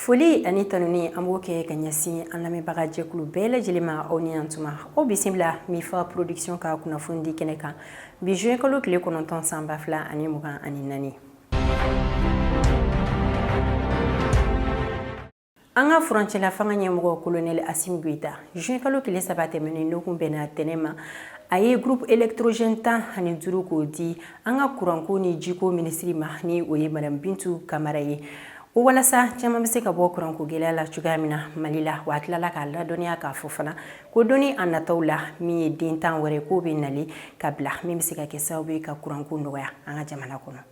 Foli ani tanuni an b'o kɛ ka ɲɛsin an lamɛnbaga jɛkulu bɛɛ lajɛlen ma. Aw ni yan tuma, aw bisimila Mifa Production ka kunnafoni di kɛnɛ kan bi juin kalo tile 9 san 2024. An ka furancɛla fanga ɲɛmɔgɔ Colonel Assimi Goïta, juin kalo tile 3 tɛmɛnen, n'o kun bɛnna tɛnɛ ma, a ye groupe électrogène 15 k'o di an ka kuranko ni jiko minisiri ma, ni o ye Madame Bintu Kamara ye, o walasa caman bɛ se ka bɔ kuranko gɛlɛya la cogoya min na Mali la. Wa a tilala k'a ladɔnniya k'a fɔ fana ko don a nataw la, min ye den 10 wɛrɛ k'o bɛ nali ka bila, min bɛ se ka kɛ sababu ye ka kuranko nɔgɔya an ka jamana kɔnɔ.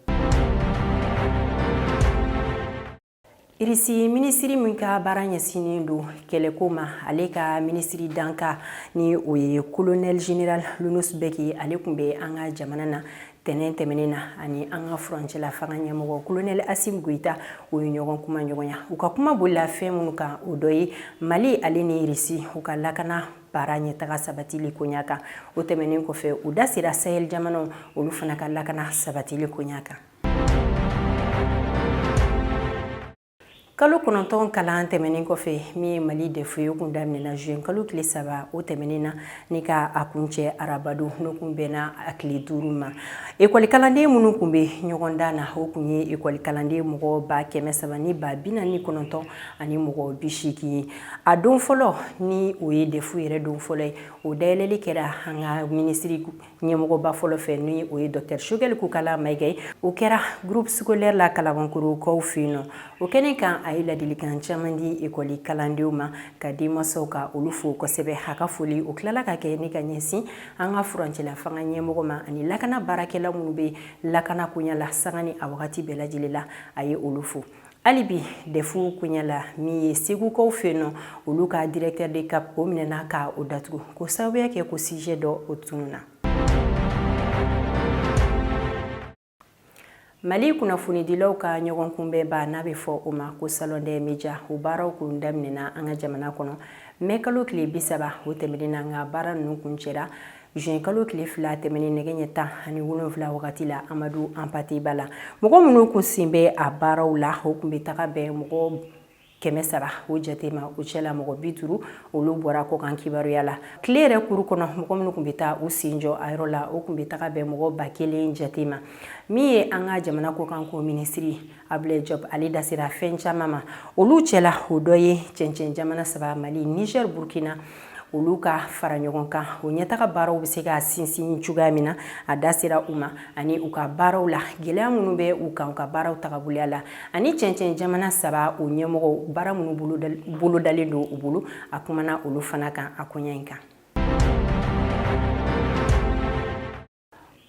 Irisi minisiri min ka baara ɲɛsinnen don kɛlɛko ma, ale ka minisiri danka, ni o ye colonel général Yunus Bek ye, ale tun bɛ an ka jamana na tɛnɛn tɛmɛnen na. Ani an ka furancɛla fanga ɲɛmɔgɔ colonel Assimi Goïta, o ye ɲɔgɔn kuma ɲɔgɔnya. U ka kuma bolila fɛn minnu kan, o dɔ ye Mali ale ni Irisi u ka lakana baara ɲɛtaga sabatili koɲa kan. O tɛmɛnen kɔfɛ, u da sera Sahel jamanaw olu fana ka lakana sabatili koɲa kan. Kalo 9 kalan tɛmɛnen kɔfɛ, min ye Mali DEF ye, o kun daminɛna juin kalo tile 3 o tɛmɛnen na ni ka a kuncɛ arabadon, n'o kun bɛnna a tile 5 ma. Ekɔlikalanden minnu kun bɛ ɲɔgɔndan na, o kun ye ekɔlikalanden mɔgɔ 300 ni 49 ani mɔgɔ 80 ye. A don fɔlɔ, ni o ye DEF yɛrɛ don fɔlɔ ye, o dayɛlɛli kɛra an ka minisiri ɲɛmɔgɔba fɔlɔ fɛ, ni o ye Docteur Choguel Kokalla Maïga ye. O kɛra groupe scolaire la Kalabankorokaw fɛ yen nɔ. O kɛnɛ kan, a ye ladilikan caman di ekɔli kalandenw ma, ka denmansaw ka olu fo kosɛbɛ. A ka foli o tilala ka kɛ ni ka ɲɛsin an ka furancɛla fanga ɲɛmɔgɔ ma ani lakana baarakɛla minnu bɛ lakana koɲa la sanga ni a wagati bɛɛ lajɛlen la, a ye olu fo. Hali bi DEF koɲa la, min ye Segukaw fɛ yen nɔ, olu ka directeur de CAP, o minɛna ka o datugu ko sababuya kɛ ko sujet dɔ o tununna. Mali kunnafonidilaw ka ɲɔgɔn kunbɛnba, n'a bɛ fɔ o ma ko Salon des médias, o baaraw kun daminɛna an ka jamana kɔnɔ mɛ kalo tile 30 o tɛmɛnen na, nka baara ninnu kuncɛra juin kalo tile 2 tɛmɛnen nɛgɛ ɲɛ 17 wagati la Amadou Hampâté Bâ la. Mɔgɔ minnu kun sen bɛ a baaraw la, o kun bɛ taga bɛn mɔgɔ 300 o jate ma. O cɛla, mɔgɔ 50 olu bɔra kɔkan kibaruya la. Tile yɛrɛ kuru kɔnɔ, mɔgɔ minnu kun bɛ taa u sen jɔ a yɔrɔ la, o kun bɛ taga bɛn mɔgɔ 1000 jate ma. Min ye an ka jamana kɔkanko minisiri Abdoulaye Diop, ale da sera fɛn caman ma. Olu cɛla, o dɔ ye cɛncɛn jamana saba, Mali, Niger, Burkina, olu ka fara ɲɔgɔn kan, o ɲɛtaga baaraw bɛ se ka sinsin cogoya min na, a da sera u ma, ani u ka baaraw la gɛlɛya minnu bɛ u kan u ka baaraw tagaboloya la, ani cɛncɛn jamana saba o ɲɛmɔgɔw baara minnu bolodalen don u bolo, a kumana olu fana kan a koɲɛ in kan.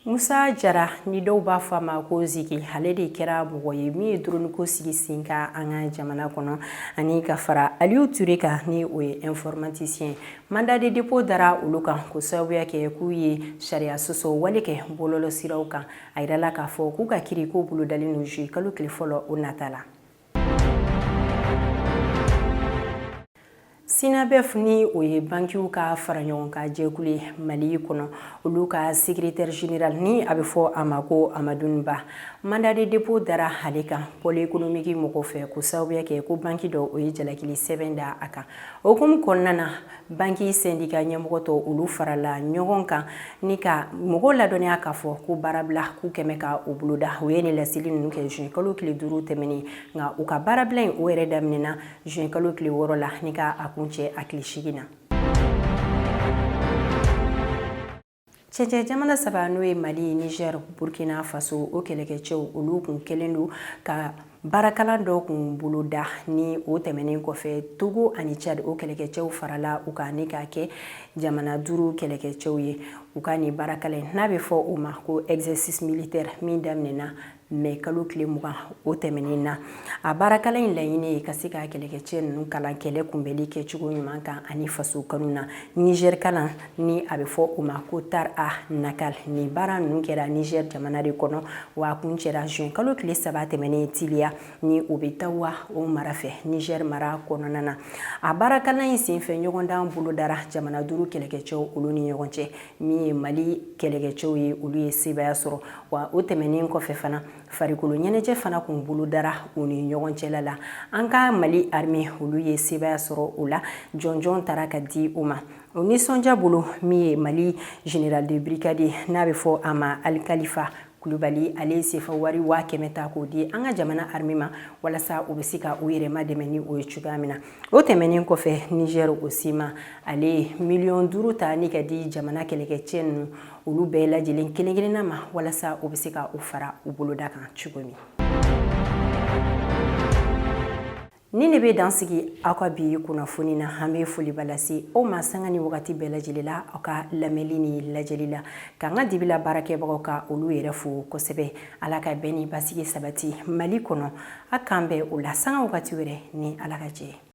Musa Jara, ni dɔw b'a fɔ a ma ko Ziki, ale de kɛra mɔgɔ ye min ye drone ko sigi sen kan an ka jamana kɔnɔ, ani ka fara Aliou Touré kan, ni o ye informaticien. Mandat de dépôt dara olu kan ko sababuya kɛ k'u ye sariya sɔsɔ wale kɛ bɔlɔlɔ siraw kan. A yirala k'a fɔ k'u ka kiri ko bolodalen don juillet kalo tile fɔlɔ o nata la. SYNABEF, ni o ye bankiw ka fara ɲɔgɔn kan jɛkulu ye Mali kɔnɔ, olu ka secrétaire général, ni a bɛ fɔ a ma ko Amadou Ba, mandat de dépôt dara ale kan pôle économique mɔgɔw fɛ ko sababuya kɛ ko banki dɔ o ye jalakili sɛbɛn da a kan. O hukumu kɔnɔna na, banki syndicat ɲɛmɔgɔ tɔ olu farala ɲɔgɔn kan ni ka mɔgɔw ladɔnniya k'a fɔ ko baarabila k'u kɛmɛ ka o boloda. U ye nin laseli ninnu kɛ juin kalo tile 5 tɛmɛnen, nka u ka baarabila in o yɛrɛ daminɛna juin kalo tile 6 la ni ka a kuncɛ a tile 8 na. Cɛncɛn jamana saba, n'o ye Mali, Niger, Burkina Faso, o kɛlɛkɛcɛw olu kun kɛlen don ka baarakalan dɔ kun boloda. Ni o tɛmɛnen kɔfɛ, Togo ani Tchad o kɛlɛkɛcɛw farala u kan ni k'a kɛ jamana duuru kɛlɛkɛcɛw ye. U ka nin baarakalan, n'a bɛ fɔ o ma ko exercice militaire, min daminɛna mɛ kalo tile 20 o tɛmɛnen na, a baarakalan in laɲini ye ka se ka kɛlɛkɛcɛ ninnu kalan kɛlɛ kunbɛli kɛcogo ɲuman kan ani faso kanu na. Niger kalan, ni a bɛ fɔ o ma ko Tar a Nakal, ni baara ninnu kɛra Niger jamana de kɔnɔ, wa a kuncɛra juin kalo tile 3 tɛmɛnen Tiliya, ni o bɛ Tawa o mara fɛ, Niger mara kɔnɔna na. A baarakalan in senfɛ, ɲɔgɔndan bolodara jamana duuru kɛlɛkɛcɛw olu ni ɲɔgɔn cɛ. Min ye Mali kɛlɛkɛcɛw ye, olu ye sebaaya sɔrɔ. Wa o tɛmɛnen kɔfɛ fana, Farikolo ɲɛnajɛ fana kun bolodara u ni ɲɔgɔn cɛla la. An ka Mali armée, olu ye sebaaya sɔrɔ o la, jɔnjɔn taara ka di u ma. O nisɔndiya bolo, min ye Mali général de brigade, n'a bɛ fɔ a ma Alikalifa Kulubali, ale ye sefa wari 100 000 ta k'o di an ka jamana armée ma, walasa u bɛ se ka u yɛrɛ madɛmɛ ni o ye cogoya min na. O tɛmɛnen kɔfɛ, Niger aussi ma, ale ye 5 miliyɔn ta ni ka di jamana kɛlɛkɛcɛ ninnu, olu bɛɛ lajɛlen kelen kelenna ma, walasa u bɛ se ka u fara u boloda kan cogo min. Ni ne bɛ dan sigi aw ka bi kunnafoni na. An bɛ foliba lase aw ma sanga ni wagati bɛɛ lajɛlen la, aw ka lamɛnli ni lajɛli la, k'an ka dibila baarakɛbagaw ka olu yɛrɛ fo kosɛbɛ. Ala ka bɛn ni basigi sabati Mali kɔnɔ. A k'an bɛn o la sanga wagati wɛrɛ ni Ala ka jɛ.